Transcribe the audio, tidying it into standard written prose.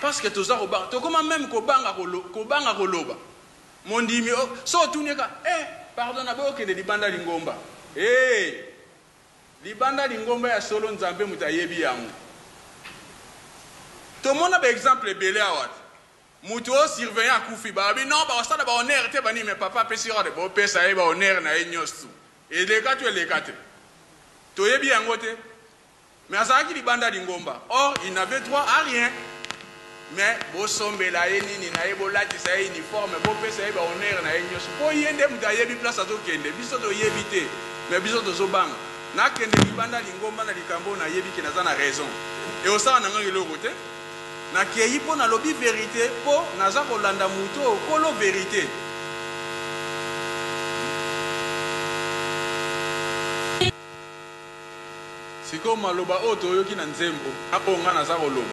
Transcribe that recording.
Parce que toza kobanga, tokoma meme kobanga kobanga koloba. Mondimi oh, so otuni ye kaka eh pardon naboyi okende libanda lingomba. Hey! Libanda lingomba ya solo Nzambe moto ayebi yango. Tomona ba exemple ebele awa. Mutu oyo surveillant akufi balobi non bakosala ba honneur te banini mais papa apesi ordre bopesa ye ba honneur na ye nyoso. Eleka to eleka te? Toyebi yango te. Mais azalaki libanda lingomba or il n'avait droit à rien. Mais bosombela ye nini na ye, bolatisa ye uniforme, bopesa ye ba honneur na ye nyoso po ye nde mutu ayebi place azokende. Biso toyebi te mais biso tozobanga. Nakende libanda lingomba na likambo oyo nayebi ke naza na raison. Ekosala na ngai eloko te. Nakeyi po nalobi verite po naza kolanda mutu oyo kolo verite. Sikoyo maloba oyo toyoki na nzembo na oyo ngai naza koloba.